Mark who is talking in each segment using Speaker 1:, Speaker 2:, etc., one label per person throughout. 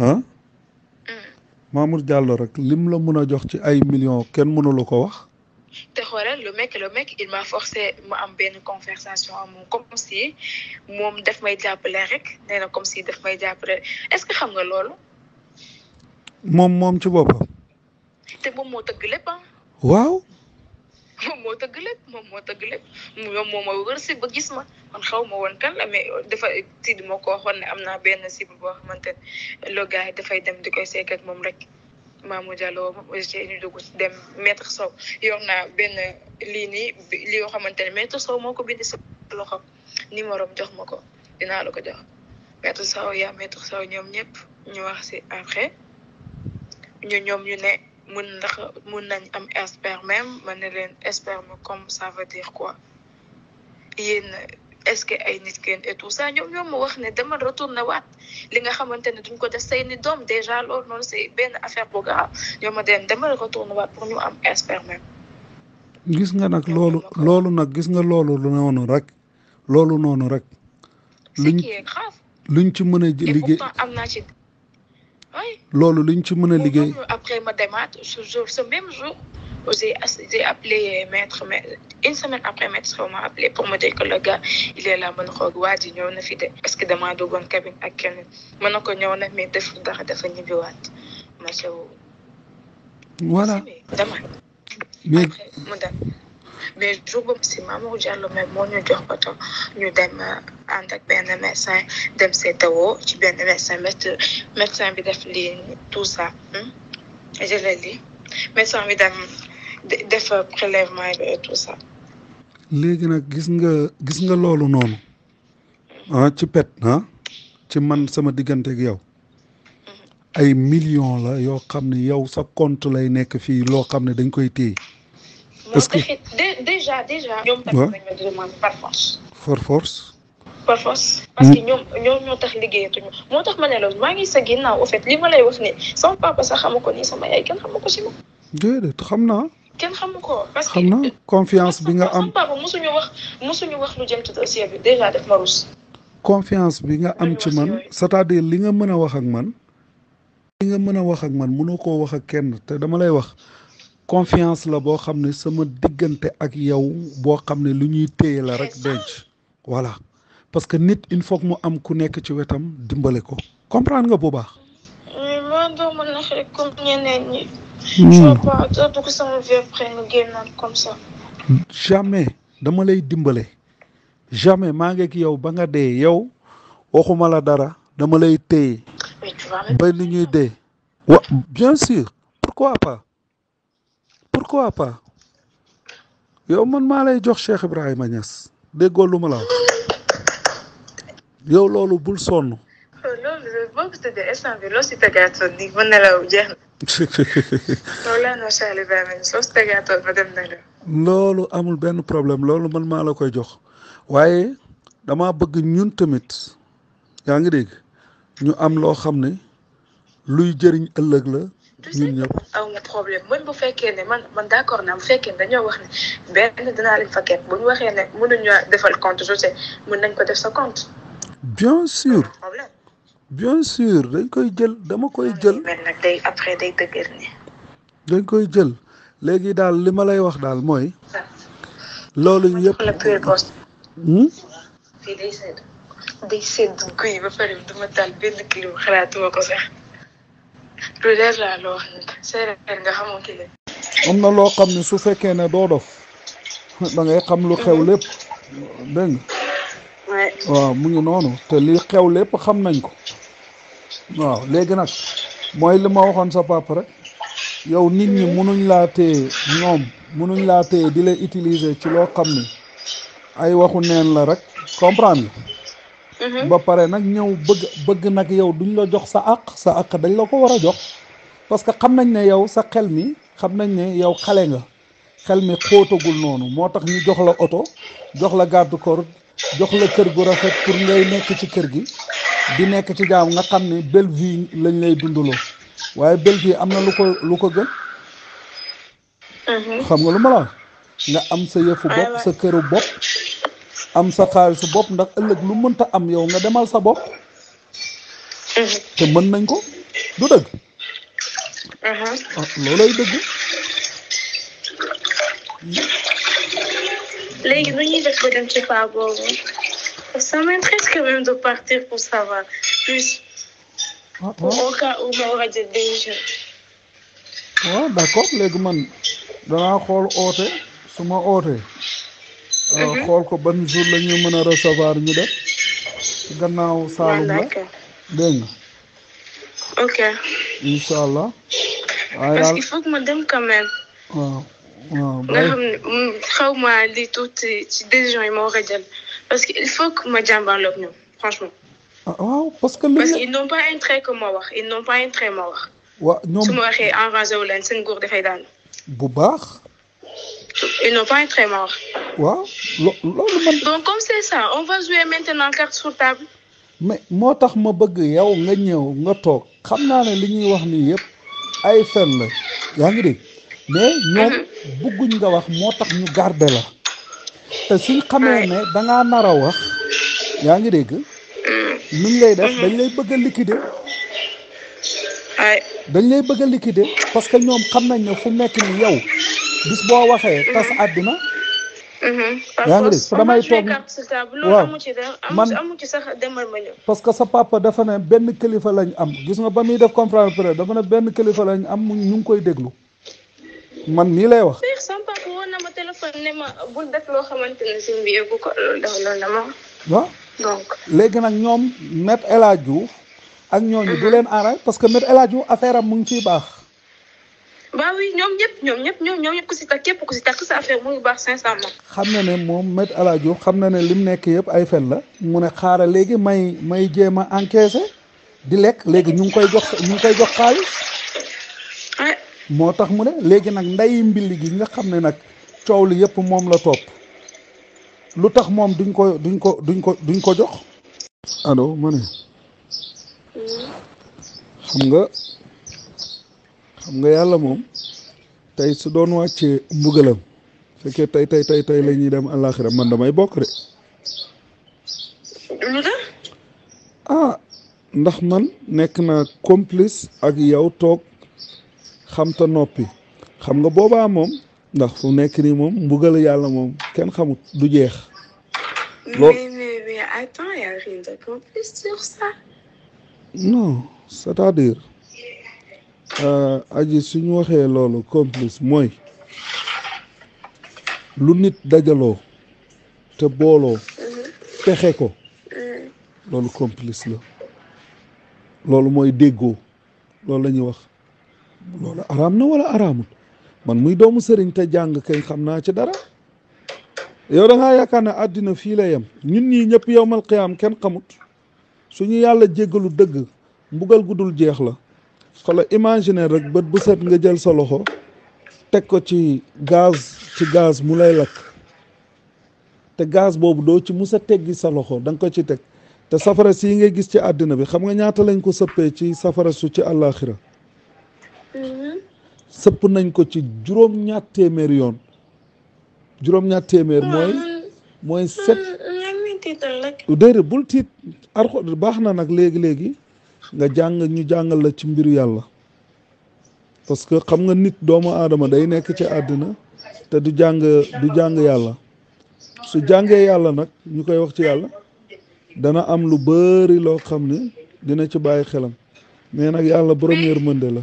Speaker 1: ah Mamour Diallo rek lim la mën a jox ci ay millions kenn mënu la ko wax.
Speaker 2: te xoolal le mec il m'a forcé ma am benn conversation ak moom comme si moom daf may jàppale rek nee na comme si daf may jàppale est-ce que xam nga loolu.
Speaker 1: moom ci boppam.
Speaker 2: te moom moo tëgg lépp ah.
Speaker 1: waaw.
Speaker 2: moom moo tëgg lépp moom moo ma wër si ba gis ma man xaw ma woon kan la mais dafa Sidi moo ko waxoon ne am naa benn cible boo xamante ne le gars dafay dem di koy seeg ak moom rek. Mamour Diallo ñu dugg dem maître Sow yor naa benn lii nii li yoo xamante ne maître Sow moo ko bind si loxo numéro am jox ma ko dinaa la ko jox maître Sow maître Sow ñoom ñëpp ñu wax si après ñoom ñu ne mun nañ am sperme ma ne leen sperme comme ça veut dire quoi yéen est-ce que ay nit kenn et tout ça ñoom ma wax ne dama retourné waat li nga xamante ne duñ ko def say ni doom déjà loolu noonu c'est benn affaire bu grave ñoom ma dama retourné waat pour ñu am sperme.
Speaker 1: gis nga nag loolu nag gis nga loolu noonu rek.
Speaker 2: ce qui est grave.
Speaker 1: luñ ci mën a liggéey
Speaker 2: pourtant am naa ci. oui.
Speaker 1: loolu luñ ci mën a liggéey.
Speaker 2: après ma demaat ce même jour. J'ai appelé maître, mais une semaine après, maître m'a appelé pour me dire que le gars, il est là, mon rogue, wadi, ñëw na fi de. Est-ce que dama dogon cabine ak kenn? Mën ko ñëw na mais def dara dafa ñibi waat. Ma ci
Speaker 1: voilà.
Speaker 2: Dama.
Speaker 1: Mais
Speaker 2: après mu dem. Mais jour boobu si Mamour Diallo mais moo ñu jox bato ñu dem ànd ak benn médecin dem seetawoo ci benn médecin bi def lii tout ça. Je l'ai dit. Médecin bi dem def prélèvement et tout ça.
Speaker 1: léegi nag gis nga loolu noonu ci pet ci man sama diggante ak yow ay millions la yoo xam ne yow sa compte lay nekk fii loo xam ne dañ koy téye.
Speaker 2: est-ce que déjà. ñoom tamit dañ ma demande par force. par force. parce que ñoom ñoo tax liggéeyatuñu moo tax ma ne la maa ngi sa ginnaaw au fait li ma lay wax ni sama papa sax xamu ko nii sama yaay kenn xamu ko si moom.
Speaker 1: déedéet xam naa.
Speaker 2: kenn xamu ko parce que
Speaker 1: xam naa confiance bi nga am
Speaker 2: sama papa musuñu wax lu jëm ci dossier bi déjà def ma rus.
Speaker 1: confiance bi nga am ci man c'est-à-dire li nga mën a wax ak man. mënoo koo wax ak kenn te dama lay wax confiance la boo xam ne sama diggante ak yow boo xam ne lu ñuy téye la rek denc voilà. parce que nit il faut que mu am ku nekk ci wetam dimbale ko comprendre nga bu baax.
Speaker 2: mais man doo mën na rek comme ñeneen ñi. je vois pas doo ko sama vie après nga génnaat comme ça.
Speaker 1: jamais dama lay dimbale jamais maa ngi ak yow ba nga dee yow waxuma la dara dama lay téye.
Speaker 2: mais tu vas
Speaker 1: ba li ñuy dee. bien sûr pourquoi pas yow man maa lay jox Cheikh Ibrahima Niass déggoo lu ma la wax. yow loolu bul sonn.
Speaker 2: loolu boo ko tëddee instant bi loo si tegaatoon nii mën na la jeex na. loolu laa noo Cheikh Ibrahima soo si tegaatoon ma dem na la.
Speaker 1: loolu amul benn problème loolu man maa la koy jox waaye dama bëgg ñun tamit yaa ngi dégg ñu am loo xam ne luy jëriñ ëllëg la ñun ñëpp.
Speaker 2: aw nga problème man bu fekkee ne man d'accord naa bu fekkee ne dañoo wax ne benn dinaa leen fa ket bu ñu waxee ne mënuñu defal compte je sais mën nañ ko def sa compte.
Speaker 1: bien sûr dañ koy jël dama koy jël.
Speaker 2: mais nag day après day dëgër ni.
Speaker 1: dañ koy jël léegi daal li ma lay wax daal mooy. loolu yëpp.
Speaker 2: fii day sedd guy ba pare duma taal benn kilo xalaatuma ko sax. lu leer laa loo wax nag séeréer nga xamoo ki la.
Speaker 1: am na loo xam ne su fekkee ne doo dof da ngay xam lu xew lépp dégg nga. waaw mu ngi noonu te li xew lépp xam nañ ko waaw léegi nag mooy li ma waxoon sa papa rek yow nit ñi munuñ laa téye di lay utiliser ci loo xam ne ay waxu neen la rek comprendre nga. ba pare nag ñëw bëgg nag yow duñ la jox sa àq dañ la ko war a jox parce que xam nañ ne yow sa xel mi xam nañ ne yow xale nga xel mi xóotagul noonu moo tax ñu jox la oto jox la garde corps jox la kër gu rafet pour ngay nekk ci kër gi di nekk ci jaam nga xam ne belle vie lañ lay dundaloo waaye belle vie am na lu ko gën. xam nga lu ma la nga am sa yëfu bopp sa këru bopp am sa xaalisu bopp ndax ëllëg lu mënta am yow nga demal sa bopp. te mën nañ ko. du dëgg loolay dëgg.
Speaker 2: léegi nu ñuy def ba dem ci paa boobu ça m'intéresse quand même de partir pour savoir plus au cas où ma war a jël décision.
Speaker 1: waaw d'accord léegi man danaa xool oote su ma ootee xool ko ban jour la ñu mën a recevoir ñu def ci gannaaw Saalum la dégg nga.
Speaker 2: ok.
Speaker 1: incha allah. waaye
Speaker 2: parce qu'il faut que ma dem quand même.
Speaker 1: waaw waaw.
Speaker 2: nga xam ne xaw ma li tuuti ci décision yi ma war a jël parce que il faut que ma jàmbaarloog ñoom franchement.
Speaker 1: waaw parce que.
Speaker 2: ils n'ont pas intérêt que ma wax ils n'ont pas intérêt ma wax.
Speaker 1: waaw ñoom
Speaker 2: su ma waxee enragé wu leen seen nguur dafay daanu.
Speaker 1: bu baax.
Speaker 2: ils n'ont pas intérêt ma wax.
Speaker 1: waaw loolu man.
Speaker 2: donc comme c'est ça on va jouer maintenant carte sur table.
Speaker 1: mais moo tax ma bëgg yow nga ñëw nga toog xam naa ne li ñuy wax nii yëpp ay fen la yaa ngi dégg mais ñoom bëgguñ nga wax moo tax ñu garder la te suñ xamee ne dangaa nar a wax yaa ngi dégg nuñ lay def dañ lay bëgg a liquider dañ lay bëgg a liquider parce que ñoom xam nañ ne fu nekk ni yow bis boo waxee tas àddina yaa ngi dégg damay toog waaw man
Speaker 2: amu ci sax demal ma ñëw
Speaker 1: parce que sa papa dafa ne benn kilifa lañ am gis nga ba muy def conférence de presse dafa ne benn kilifa lañ am ñu ngi koy déglu man nii lay wax.
Speaker 2: sama papa woon na ma téléphone ne ma bul def loo xamante ne si mbi yëgu ko loolu la ma
Speaker 1: waaw
Speaker 2: donc
Speaker 1: léegi nag ñoom Me El Hadji Diouf ak ñooñu du leen arrêté parce que Me El Hadji Diouf affaire am mu ngi ciy baax.
Speaker 2: bah oui ñoom ñëpp ku si takk képp ku si takk sa affaire mu ngi baax sincèrement.
Speaker 1: xam na ne moom Me El Hadji Diouf xam na ne lim nekk yëpp ay fen la mu ne xaaral léegi may jéem a encaissé di lekk léegi ñu ngi koy jox xaalis. moo tax mu ne léegi nag nday mbili gi nga xam ne nag coow li yëpp moom la topp lu tax moom duñ ko jox. allo ma ne xam nga yàlla moom tey su doon wàccee mbugalam fekkee tey la ñuy dem àllaaxira man damay bokk de.
Speaker 2: lu tax.
Speaker 1: ndax man nekk na complice ak yow toog xam ta noppi xam nga boobaa moom ndax fu nekk nii moom mbugal yàlla moom kenn xamut du jeex.
Speaker 2: mais attends, y a rien de complice sur ça.
Speaker 1: non c'est-à-dire aji suñu waxee loolu complice mooy lu nit dajaloo te booloo pexe ko loolu complice la loolu mooy déggoo loolu la ñuy wax loolu araam na wala araamul man muy doomu sëriñ te jàng kay xam naa ci dara yow da ngaa yaakaar ne àddina fii la yem ñun ñii ñëpp yowmal qiyaam kenn xamut suñu yàlla jéggalu dëgg mbugal gudul jeex la xala imaginer rek bët bu set nga jël sa loxo teg ko ci gaz mu lay lakk te gaz boobu doo ci mus a teggi sa loxo da nga ko ci teg te safara si ngay gis ci àddina bi xam nga ñaata lañ ko sëppee ci safara su ci àllaaxira sëpp nañ ko ci juróom-ñaar téeméer yoon juróom-ñaar téeméer mooy set déedéet bul tiit arxo baax na nag léegi nga ñu jàngal la ci mbiru yàlla parce que xam nga nit doomu aadama day nekk ci àddina te du jàng yàlla su jàngee yàlla nag ñu koy wax ci yàlla dana am lu bari loo xam ne dina ci bàyyi xelam mais nag yàlla borom yërmande la.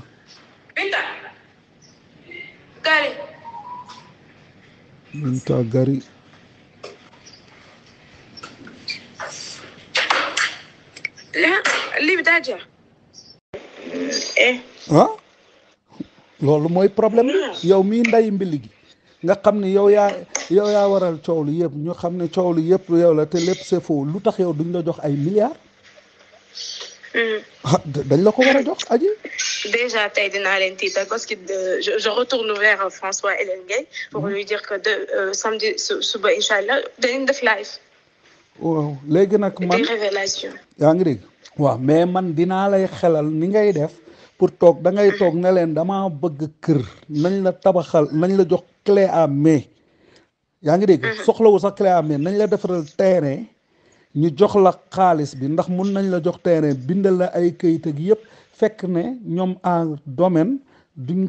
Speaker 1: Binta Gari. loolu mooy problème bi yow mii nday mbili gi nga xam ne yow yaa waral coow li yëpp ñu xam ne coow li yëpp yow la te lépp c'est faux lu tax yow duñ la jox ay milliards. dañ la ko war a jox aji.
Speaker 2: déjà tey dinaa leen tiital parce que je retourne vers François Hélène Gueye pour lui dire que samedi suba incha allah dañuy def live.
Speaker 1: waaw léegi nag man
Speaker 2: des révélations.
Speaker 1: yaa ngi dégg. waaw mais man dinaa lay xelal ni ngay def pour toog da ngay toog ne leen damaa bëgg kër nañ la tabaxal nañ la jox clé à main yaa ngi dégg. soxlawu sax clé à main nañ la defaral terrain ñu jox la xaalis bi ndax mun nañ la jox terrain bindal la ay këyit ak yëpp fekk ne ñoom en domaine duñ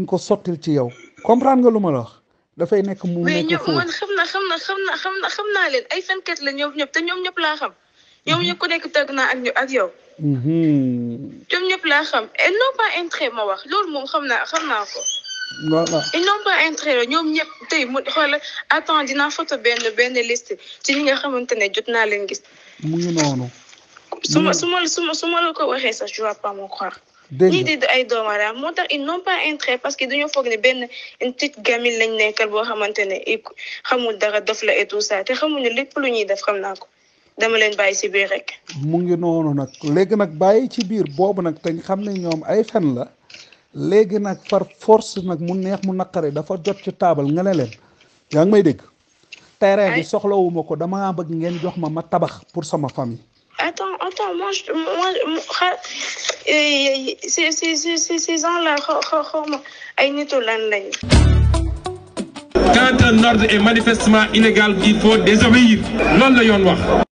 Speaker 1: ko sottil ci yow comprendre nga lu ma la wax dafay nekk mu nekk foofu
Speaker 2: man xam naa leen ay fenkat la ñoom ñëpp te ñoom ñëpp laa xam ñoom ñëpp ku nekk tëgg naa ak yow ñoom ñëpp laa xam et non pas intérêt ma wax loolu moom xam naa ko
Speaker 1: voilà
Speaker 2: ils n'ont pas intérêt ñoom ñëpp tey mu xoolal attends dinaa photo benn liste ci ñi nga xamante ne jot naa leen gis.
Speaker 1: mu ngi noonu.
Speaker 2: su ma la ko waxee sax je vais pas me croire. ñii di ay doomaraam moo tax ils n'ont pas intérêt parce que dañoo foog ne benn une petite gamine lañ nekkal boo xamante ne xamul dara dof la et tout ça te xamul ne lépp lu ñuy def xam naa ko dama leen bàyyi ci biir rek.
Speaker 1: mu ngi noonu nag léegi nag bàyyi ci biir boobu nag te xam ne ñoom ay fen la. léegi nag par force nag mu neex mu naqare dafa jot ci taabal nga ne leen yaa ngi may dégg terrain bi soxlawuma ko dama bëgg ngeen jox ma tabax pour sama famille.
Speaker 2: Attends, moi ces gens-là ay nitu lan lañu.
Speaker 3: Quand un ordre est manifestement illégal, il faut désobéir loolu la yoon wax.